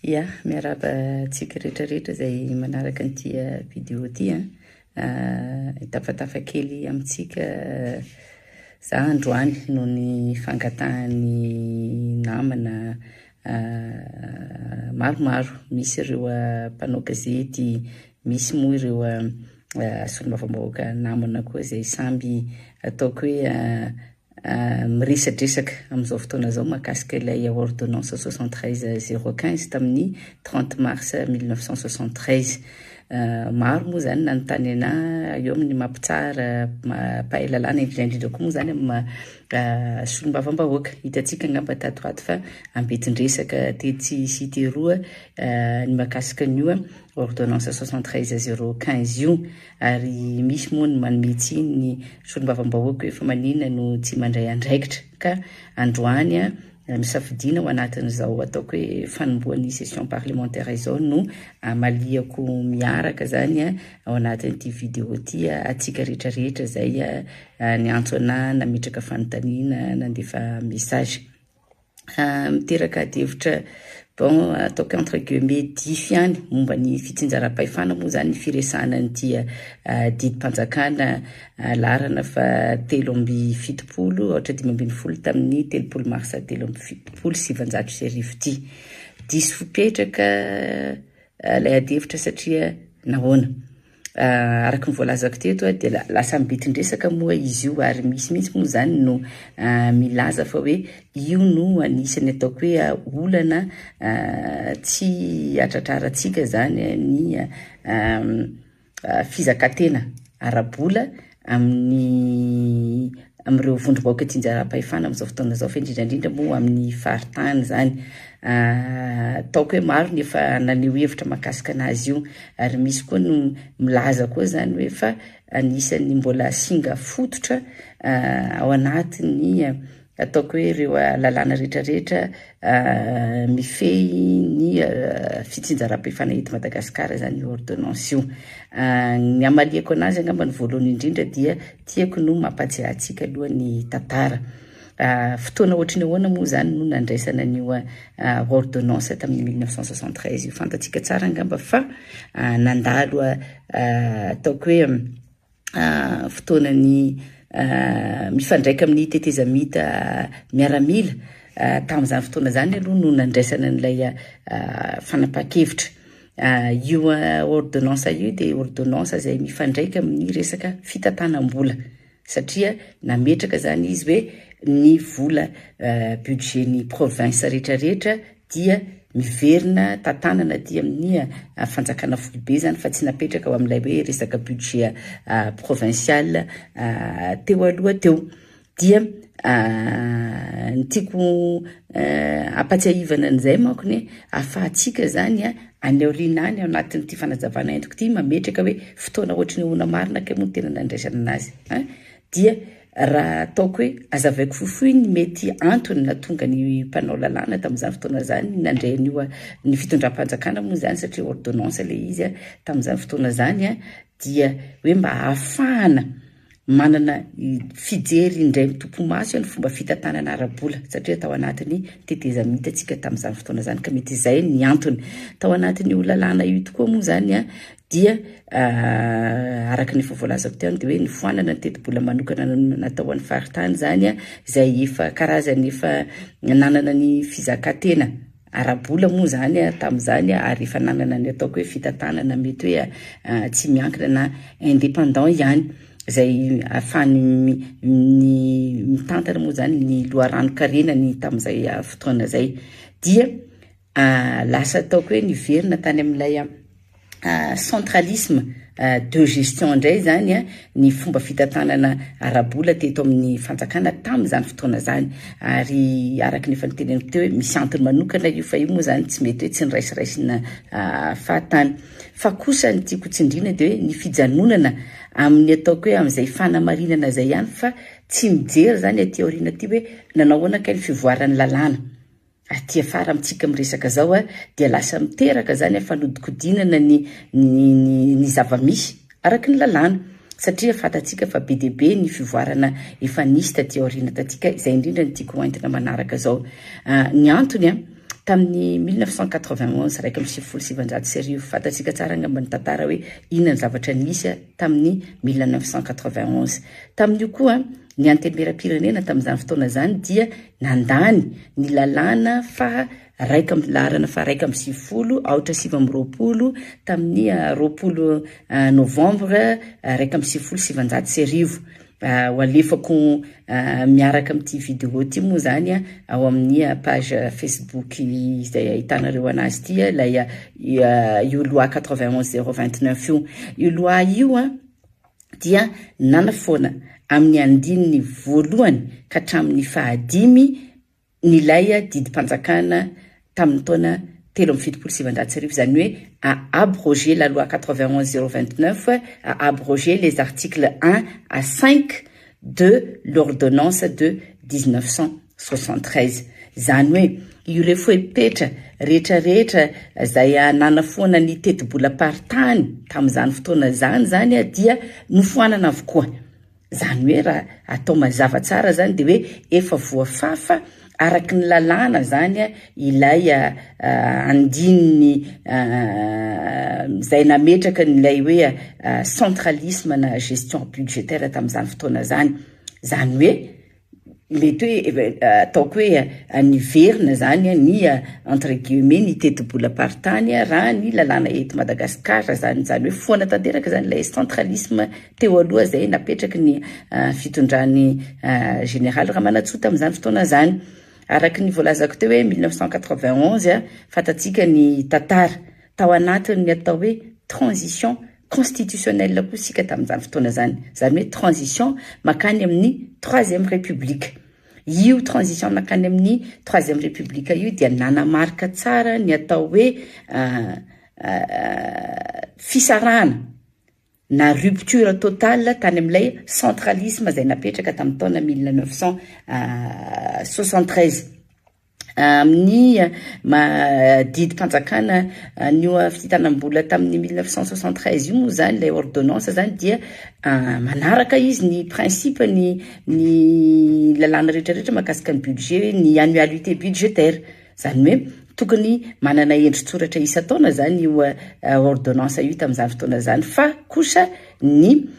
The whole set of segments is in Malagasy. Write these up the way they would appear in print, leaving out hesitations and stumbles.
Ya, miarahaba antsika rehetra rehetra izay manaraka an'ity vidéo ity an. Hitafatafa kely amintsika za androany noho ny fangatahan'ny namana maromaro. Misy ireo mpanao gazety, misy moa ireo solombavambahoaka namana koa izay samby ataoko hoe Miresadresaka amin'izao fotoana izao mahakasika ilay ordonnance 73 015 tamin'ny 30 mars 1973. Maro moa izany nanontany anà eo amin'ny maha mpitsara, maha mpahay lalàna, indrindra indrindra koa moa izany amin'ny maha solombavambahoaka. Hitantsika angamba tato ho ato fa ambentin-dresaka tetsy sy teroa ny mahakasika an'io ordonnance 73 015 io. Ary misy moa ny manome tsiny ny solombavambahoaka hoe fa maninona no tsy mandray andraikitra ka androany nosafidiana ao anatin'izao ataoko hoe fanombohan'ny session parlementaire izao no amaliako miaraka zany ao anatin'ity vidéo ity antsika rehetra rehetra izay niantso anah nametraka fanontaniana nandefa message. Miteraka adihevitra bon ataoko entre guillemets dify ihany momba ny fitsinjaram-pahefana moa izany ny firesahana an'ity didim-panjakana laharana faha 73 aotra 15 tamin'ny 30 marsa 1973 ity. Diso fipetraka ilay adihevitra satria nahoana? Araka ny voalazako teto dia lasa mibitin-dresaka moa izy io ary misy mihitsy moa izany no milaza fa hoe io no anisan'ny ataoko hoe olana tsy hatratrarantsika izany ny fizakantena ara-bola amin'ny amin'ireo vondrom-bahoaka itsinjaram-pahefana amin'izao fotoana izao fa indrindra indrindra moa amin'ny faritany izany. Ataoko hoe maro ny efa naneho hevitra mahakasika an'azy io ary misy koa no milaza koa izany hoe fa anisan'ny mbola singa fototra ao anatin'ny ataoko hoe ireo lalàna rehetrarehetra mifehy ny fitsinjaram-pahefana eto Madagasikara izany io ordonnance io. Ny hamaliako anazy angamba ny voalohany indrindra dia tiako no mampatsiahy antsika aloha ny tantara. Fotoana ohatry ny ahoana moa izany no nandraisana an'io ordonnance tamin'ny 1973 io. Fantatsika tsara angamba fa nandalo ataoko hoe fotoanan'ny mifandraika amin'ny tetezamita miaramila tamin'izany fotoana izany aloha no nandraisana an'ilay fanapahan-kevitra. Io ordonnance io dia ordonnance izay mifandraika amin'ny resaka fitantanam-bola satria nametraka izany izy hoe ny vola budget-n'ny province rehetrarehetra dia miverina tantanana aty amin'ny fanjakana foibe izany fa tsy napetraka ao amin'ilay hoe resaka budget provincial teo aloha teo. Dia ny tiako ampatsiahivana an'izay manko ny ahafahantsika izany any aoriana any ao anatin'ity fanazavana entiko ity mametraka hoe fotoana ohatry ny ahoana marina kay moa no tena nandraisana anazy. Dia Raha ataoko hoe azavaiko fohifohy ny mety antony nahatonga ny mpanao lalàna tamin'izany fotoana izany nandray an'io ny fitondram-panjakana moa izany satria ordonnance ilay izy tamin'izany fotoana izany dia hoe mba hahafahana manana fijery indray mitompo maso ny fomba fitantanana ara-bola satria tao anatin'ny tetezamita tsika tamin'izany fotoana izany ka mety izay ny antony. Tao anatin'io lalàna io tokoa moa izany dia araka ny efa voalazako teo dia hoe nifoanana ny tetibola manokana natao ho an'ny faritany izany izay efa karazany efa nanana ny fizakantena ara-bola moa izany tamin'izany ary efa nanana ny ataoko hoe fitantanana mety hoe tsy miankina na indépendant ihany izay ahafahany ny mitantana moa izany ny loharanon-karenany tamin'izay fotoana izay dia Lasa ataoko hoe niverina tany amin'ilay centralisme de gestion indray izany ny fomba fitantanana ara-bola teto amin'ny fanjakana tamin'izany fotoana izany. Ary araka ny efa noteneniko teo hoe misy antony manokana io fa io moa izany tsy mety hoe tsy noraisiraisina fahatany. Fa kosa ny tiako tsindriana dia hoe ny fijanonana amin'ny ataoko hoe amin'izay fanamarinana izay ihany fa tsy mijery izany aty aoriana aty hoe nanao ahoana kay ny fivoaran'ny lalàna. Aty afara amintsika miresaka zao dia lasa miteraka zany fanodikodinana ny ny ny zava-misy araky ny lalàna satria fantatsika fa be dia be ny fivoarana efa nisy taty aoriana taty ka izay indrindra no tiako hoentina manaraka zao. Ny antony a. Tamin'ny 1991, 1991, fantatsika tsara angamba ny tantara hoe inona ny zavatra nisy tamin'ny 1991. Tamin'io koa, ny Antenimierampirenena tamin'izany fotoana izany dia nandany ny lalàna faha raika amby laharana faha 91 aotra 29 tamin'ny 20 novambra 1991. Ho alefako miaraka amin'ity vidéo ity moa izany ao amin'ny page Facebook izay ahitanareo anazy ity ilay io loi 91029 io. Io loi io dia nanafoana amin'ny andininy voalohany ka hatramin'ny fahadimy n'ilay didim-panjakana tamin'ny taona 1973, izany hoe a abrogé la loi 91029, a abrogé les articles 1 à 5 de l'ordonnance de 1973. Izany hoe ireo fepetra rehetrarehetra izay nanafoana ny tetibolam-paritany tamin'izany fotoana izany zany dia nofoanana avokoa. Izany hoe raha atao mazava tsara zany dia hoe efa voafafa araky ny lalàna zany ilay andininy izay nametraka n'ilay hoe centralisme na gestion budgétaire tamin'izany fotoana zany. Izany hoe mety hoe ataoko hoe niverina zany ny entre guillemets ny tetibolam-paritany raha ny lalàna eto Madagasikara zany, izany hoe foana tanteraka zany ilay centralisme teo aloha izay napetraky ny fitondran'ny général Ramanantsoa tamin'izany fotoana zany. Araky ny voalazako teo hoe 1991, fantatsika ny tantara tao anatin'ny atao hoe transition constitutionnelle koa isika tamin'izany fotoana zany, izany hoe transition makany amin'ny troisième république. Io transition makany amin'ny troisième république io dia nanamarika tsara ny atao hoe fisarahana na rupture totale tany amin'ilay centralisme izay napetraka tamin'ny taona 1973. Amin'ny didim-panjakana an'io fitanam-bola tamin'ny 1973 io moa zany, ilay ordonnance zany dia manaraka izy ny principe ny lalàna rehetrarehetra mahakasika ny budget, ny annualité budgétaire, izany hoe tokony manana endri-tsoratra isan-taona zany io ordonnance io tamin'izany fotoana zany. Fa kosa ny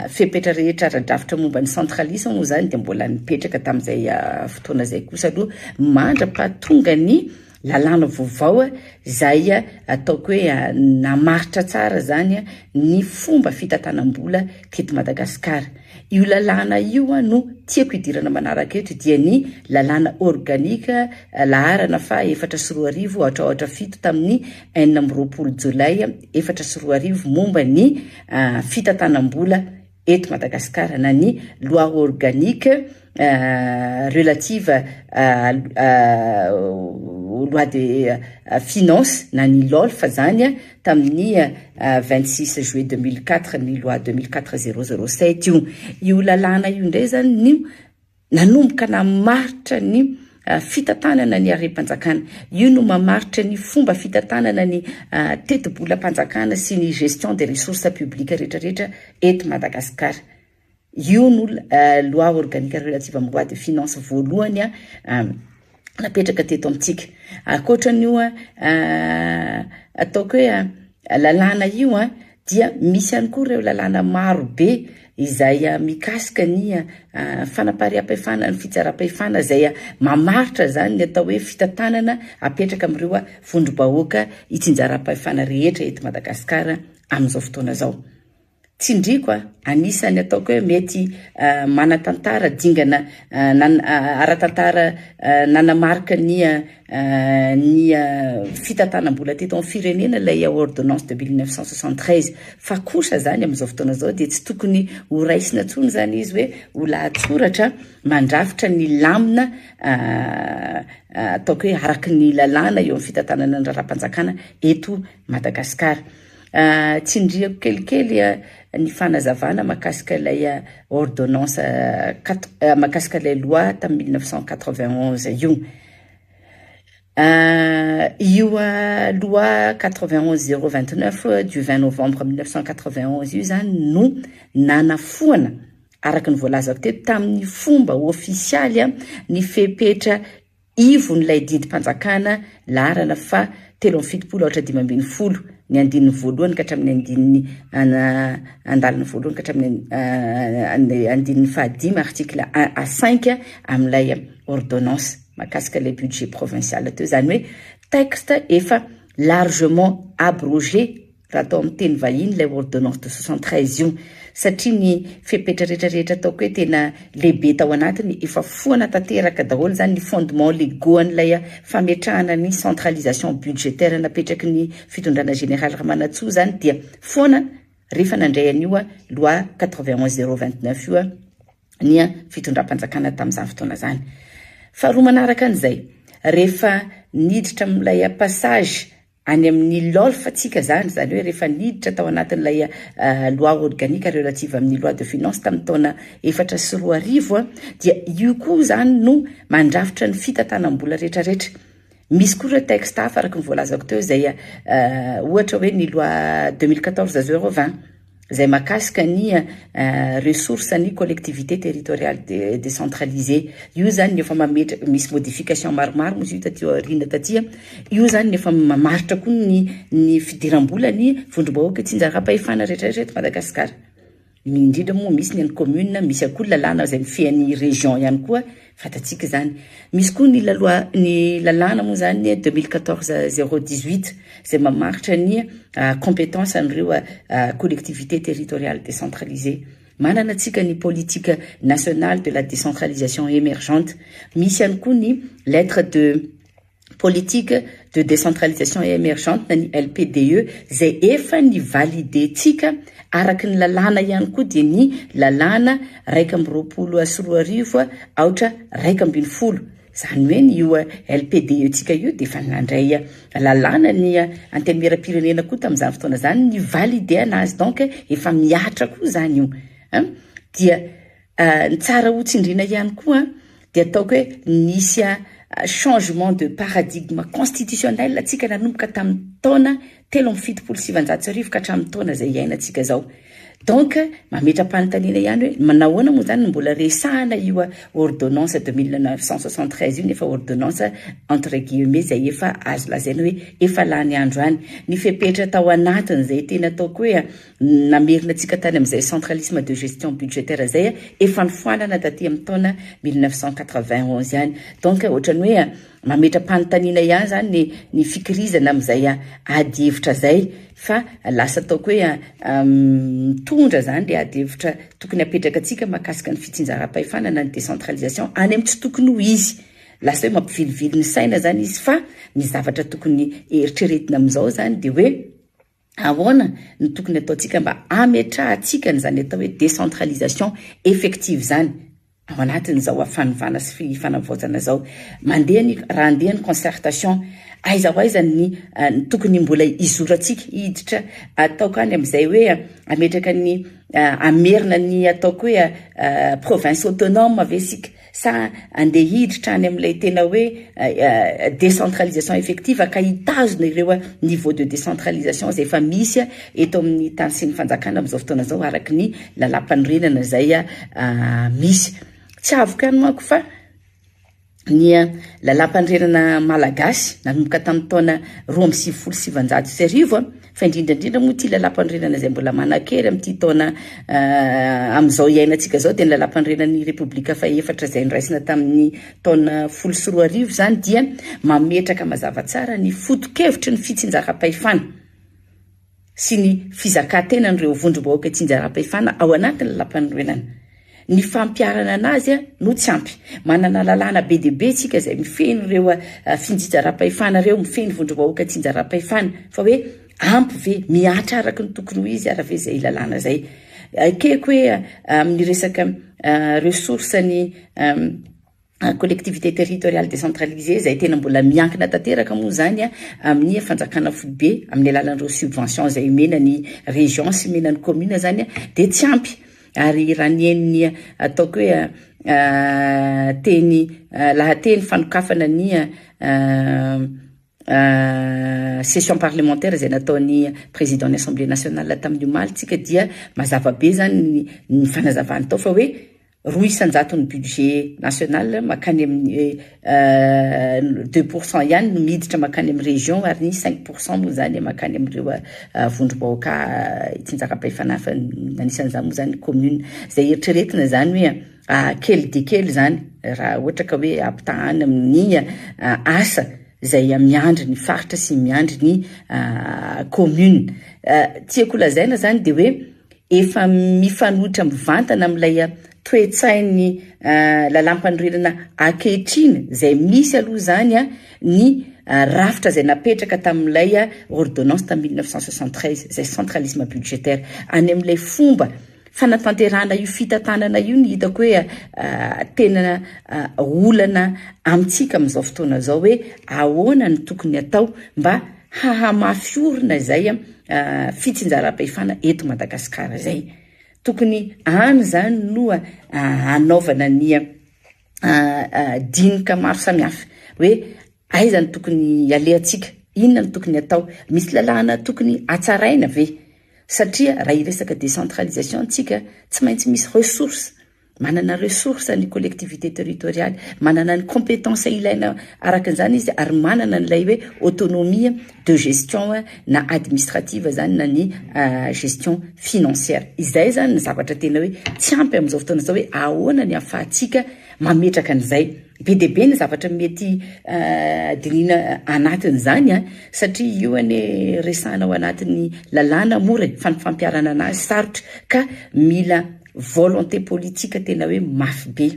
fepetra rehetra ara-drafitra momba ny centralisme moa zany dia mbola nipetraka tamin'izay fotoana izay kosa aloha mandra-pahatonga ny lalàna vaovao izay ataoko hoe namaritra tsara zany ny fomba fitantanam-bola teto Madagasikara. Io lalàna io no tiako hidirana manaraka eto, dia ny lalàna organique laharana faha 2004 aotra aotra 7 tamin'ny 26 jolay 2004 momba ny fitantanam-bola eto Madagasikara, na ny loi organique relative loi de finance na ny LOLF zany tamin'ny 26 juillet 2004, ny loi 2004 007 io. Io lalàna io indray zany no nanomboka namaritra ny fitantanana ny harem-panjakana. Io no mamaritra ny fomba fitantanana ny tetibolam-panjakana sy ny gestion des ressources publiques rehetrarehetra eto Madagasikara. Io no loi organique relative amin'ny loi de finance voalohany napetraka teto amintsika. Ankoatran'io ataoko hoe lalàna io dia misy ihany koa ireo lalàna maro be izay mikasika ny fanapariaham-pahefana, ny fitsaram-pahefana izay mamaritra zany ny atao hoe fitantanana apetraka amin'ireo vondrom-bahoaka itsinjaram-pahefana rehetra eto Madagasikara amin'izao fotoana izao. Tsindriko anisan'ny ataoko hoe mety manan-tantara dingana ara-tantara nanamarika ny fitantanam-bola teto amin'ny firenena ilay ordonnance de 1973, fa kosa zany amin'izao fotoana izao dia tsy tokony ho raisina intsony zany izy hoe ho lahatsoratra mandrafitra ny lamina ataoko hoe araky ny lalàna eo amin'ny fitantanana ny raharaham-panjakana eto Madagasikara. Tsindriako kelikely ny fanazavana mahakasika ilay ordonnance mahakasika ilay loi tamin'ny 1991 io. Io loi 91029 du 20 novembre 1991 io zany no nanafoana araka ny voalazako teto tamin'ny fomba ofisialy ny fepetra ivon'ilay didim-panjakana laharana faha 73 aotra 15, ny andininy voalohany ka hatramin'ny andininy andalana voalohany ka hatramin'ny andininy fahadimy, article 1 à 5, amin'ilay ordonnance mahakasika ilay budget provincial teo. Izany hoe texte efa largement abrogé raha atao amin'ny teny vahiny ilay ordonnance de 73 io, satria ny fepetra rehetrarehetra ataoko hoe tena lehibe tao anatiny efa foana tanteraka daholo zany. Ny fondement légaux an'ilay fametrahana ny centralisation budgétaire napetraky ny fitondrana général Ramanantsoa zany dia foana rehefa nandray an'io loi 91 029 io ny fitondram-panjakana tamin'izany fotoana zany. Faharoa manaraka an'izay, rehefa niditra amin'ilay passage any amin'ny LOLF atsika zany hoe rehefa niditra tao anatin'ilay loi organique relative amin'ny loi de finance tamin'ny taona 2004 dia io koa zany no mandrafitra ny fitantanam-bola rehetrarehetra. Misy koa reo texte hafa araky ny voalazako teo zay, ohatra hoe ny loi 2014 020 zay mahakasika ny ressource ny collectivité territoriale décentralisée. Io zany ny efa mametra, misy modification maromaro moa izy io taty aoriana tatya. Io zany ny efa mamaritra koa ny fidiram-bola ny vondrom-bahoaka tsinjaram-pahefana rehetrarehetra eto Madagasikara, indrindra moa misy ny any commune, misy akoa lalàna zay mifehy région ihany koa, fantatsika zany. Misy koa ny la loi, ny lalàna moa zany 2014 018 zay mamaritra ny compétence an'ireo collectivité territoriale décentralisée. Manana atsika ny politique nationale de la décentralisation émergente. Misy ihany koa ny lettre de politique de décentralisation émergente na ny LPDE zay efa ny validé-tsika araky ny lalàna ihany koa, dia ny lalàna 2021 aotra 11. Zany hoe ny io LPDE tsika io de efa nandray lalàna ny antenimieram-pirenena koa tamin'izany fotoana zany ny validé anazy, donc efa miatra koa zany io. Dia ny tsara ho tsindrina ihany koa dia ataoko hoe nisy changement de paradigme constitutionnel atsika nanomboka tamin'ny taona 1973 ka hatramin'ny taona zay iainantsika zao. Donc mametra-panontaniana ihany hoe manahoana moa zany mbola resahana io ordonnance de 1973 io, nefa ordonnance entre guillemets zay efa azo lazaina hoe efa lany andro any. Ny fepetra tao anatiny zay tena ataoko hoe namerina atsika tany amin'izay centralisme de gestion budgétaire zay efa nifoanana taty amin'ny taona 1991 ihany. Donc ohatrany hoe mametra-panontaniana ihany zany ny fikirizana amin'izay ady hevitra zay, fa lasa ataoko hoe mitondra zany le ady hevitra tokony apetraka atsika mahakasika ny fitsinjaram-pahefana na ny décentralisation any amin'ny tsy tokony ho izy. Lasa hoe mampivilivily ny saina zany izy, fa ny zavatra tokony eritreretina amin'izao zany de hoe ahoana ny tokony ataontsika mba ametrahantsika ny zany atao hoe décentralisation effective zany ao anatin'izao fanovana sy fanavaozana zao mandeha. Ny raha andeha ny concertation, aiza ho aiza ny tokony mbola izorantsika hiditra ataoko any amin'izay hoe ametraka ny amerina ny ataoko hoe province autonome ave sika, sa andeha hiditra any amin'ilay tena hoe décentralisation effective ka hitazona ireo niveau de décentralisation zay efa misy eto amin'ny tany sy ny fanjakana amin'izao fotoana zao araky ny lalàm-panorenana zay misy? Tsy avoka ihany manko fa ny lalàm-panorenana malagasy nanomboka tamin'ny taona 1992 fa indrindrandrindra moa ty lalàm-panorenana zay mbola manan-kery amin'ity taona amin'izao iainantsika zao, dia ny lalàm-panorenany Repoblika faefatra zay noraisina tamin'ny taona 2010 zany, dia mametraka mazava tsara ny foto-kevitry ny fitsinjaram-pahefana sy ny fizakatenan'ireo vondrom-bahoaka tsinjaram-pahefana ao anatin'ny lalàm-panorenana. Ny fampiarana anazy no tsy ampy. Manana lalàna be dehibe tsika zay mifehy ireo fitsinjaram-pahefana reo, mifehy ny vondrom-bahoaka tsinjaram-pahefana, fa hoe ampy ve, mihatra araky ny tokony ho izy ara ve zay lalàna zay? Ekeko hoe amin'ny resaka ressource ny collectivité territoriale décentralisée zay tena mbola miankina tanteraka moa zany amin'ny fanjakana foibe amin'ny alalan'ireo subvention zay omena ny région sy omena ny commune zany de tsy ampy. Ary raha ny eniny ataoko hoe teny lahateny fanokafana ny session parlementaire zay nataony président ny Assemblée nationale tamin'ny omaly tsika, dia mazava be zany ny fanazavany tao fa hoe 2% budget national makany amin'ny 2% ihany no miditra makany amin'ny région ary ny 5% moa zany makany amin'ireo vondrom-bahoaka itsinjaram-pahefana hafa, anisan'izany moa zany commune. Izay eritreretina zany hoe kely dia kely zany raha ohatra ka hoe ampitahana amin'ny asa izay miandry ny faritra sy miandry ny commune. Tiako lazaina zany dia hoe efa mifanohitra mivantana amin'ilay toe-tsain'ny lalàmpanorenana ankehitriny izay misy aloha izany ny rafitra izay napetraka tamin'ilay ordonnance tamin'ny 1973 izay centralisme budgétaire. Any amin'ilay fomba fanatanterahana io fitantanana io no hitako hoe tena olana amintsika amin'izao fotoana izao hoe ahoana no tokony atao mba hahamafy orina izay fitsinjaram-pahefana eto Madagasikara izay. Tokony any izany no hanaovana ny dinika maro samihafa hoe aiza no tokony alehantsika, inona no tokony atao, misy lalàna tokony hatsaraina ve? Satria raha hiresaka décentralisation tsika tsy maintsy misy ressources. Manana ressources ny collectivité territoriale, manana ny compétence ilaina araka an'izany izy ary manana an'ilay hoe autonomie de gestion na administrative zany na ny gestion financière. Izay zany ny zavatra tena hoe tsy ampy amin'izao fotoana izao hoe ahoana ny ahafahantsika mametraka an'izay. Be dia be ny zavatra mety dinihina anatin'izany an, satria io anie resahana ao anatin'ny lalàna mora e, fa ny fampiharana anazy sarotra ka mila Volonté politique tena hoe mafy be.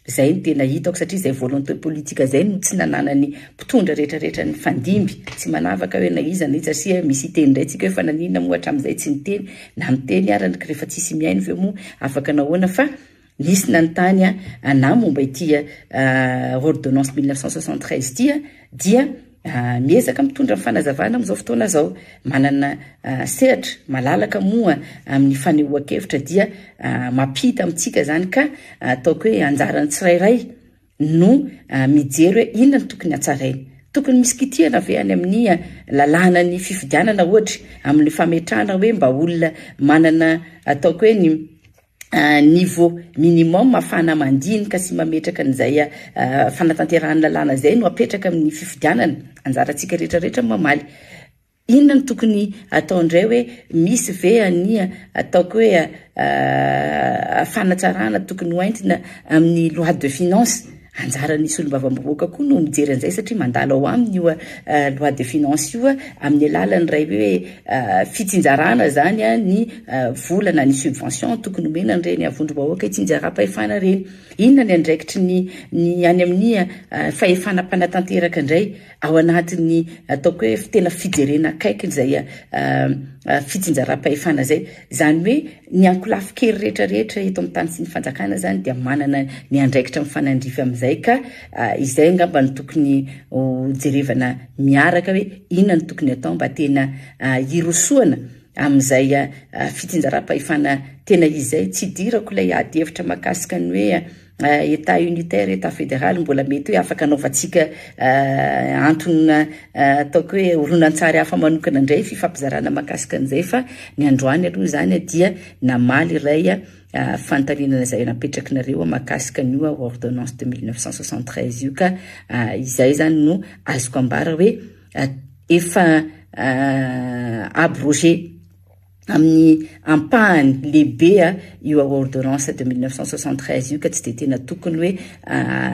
Zay no tena hitako satria izay volonté politique zay no tsy nananan'ny mpitondra rehetra rehetra nifandimby, tsy manavaka hoe na iza na iza satria misy hiteny indray tsika hoe fa naninona moa hatramin'izay tsy niteny, na miteny ara rehefa tsisy mihaino ve moa afaka nahoana fa nisy nanontany anah momba ity ordonnance 1973 ity dia Miezaka mitondra ny fanazavana amin'izao fotoana izao. Manana sehatra malalaka moa amin'ny fanehoan-kevitra dia mampita amintsika izany ka ataoko hoe anjaran'ny tsirairay no mijery hoe inona no tokony hatsaraina. Tokony misy kitihana ve any amin'ny lalànan'ny fifidianana ohatra amin'ny fametrahana hoe mba olona manana ataoko hoe ny niveau minimum ahafahana mandinika sy mametraka an'izay fanatanterahana lalàna izay no apetraka amin'ny fifidianana. Anjarantsika rehetra rehetra ny mamaly. Inona no tokony atao indray hoe misy ve ny ataoko hoe fanatsarana tokony ho entina amin'ny loi de finance? Anjaran'ny solombavambahoaka koa no mijery an'izay satria mandalo ao aminy io loi de finance io amin'ny alalan'iray hoe fitsinjarana izany ny vola na ny subvention tokony omena an'ireny vondrom-bahoaka itsinjaram-pahefana ireny. Inona ny andraikitry ny ny any amin'ny fahefana mpanatanteraka indray ao anatin'ny ataoko hoe tena fijerena akaiky izay fitsinjaram-pahefana izay. Izany hoe ny ankolafin-kery rehetra rehetra eto amin'ny tany sy ny fanjakana izany dia manana ny andraikitra mifanandrify amin'izay ka izay angamba no tokony ho jerevana miaraka hoe inona no tokony atao mba tena hirosoana amin'izay fitsinjaram-pahefana tena izy izay. Tsy idirako ilay ady hevitra mahakasika ny hoe Etat unitaire, Etat fédéral, mbola mety hoe afaka anaovantsika antony ataoko hoe horonantsary hafa manokana indray fifampizarana mahakasika an'izay fa ny androany aloha izany dia namaly ilay fanontaniana izay napetrakinareo mahakasika an'io ordonnance de 1973 io ka izay izany no azoko ambara hoe efa abrogé amin'ny ampahany lehibe io ordonnance de 1973 io ka tsy dia tena tokony hoe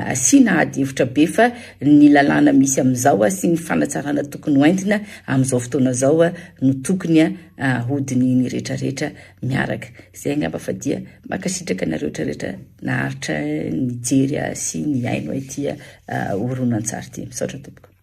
asiana ady hevitra be fa ny lalàna misy amin'izao sy ny fanatsarana tokony ho entina amin'izao fotoana izao no tokony hodinihin'ny rehetrarehetra miaraka. Izay angamba fa dia mankasitraka anareo rehetrarehetra naharitra nijery sy nihaino ity horonantsary ity. Misaotra tompoko.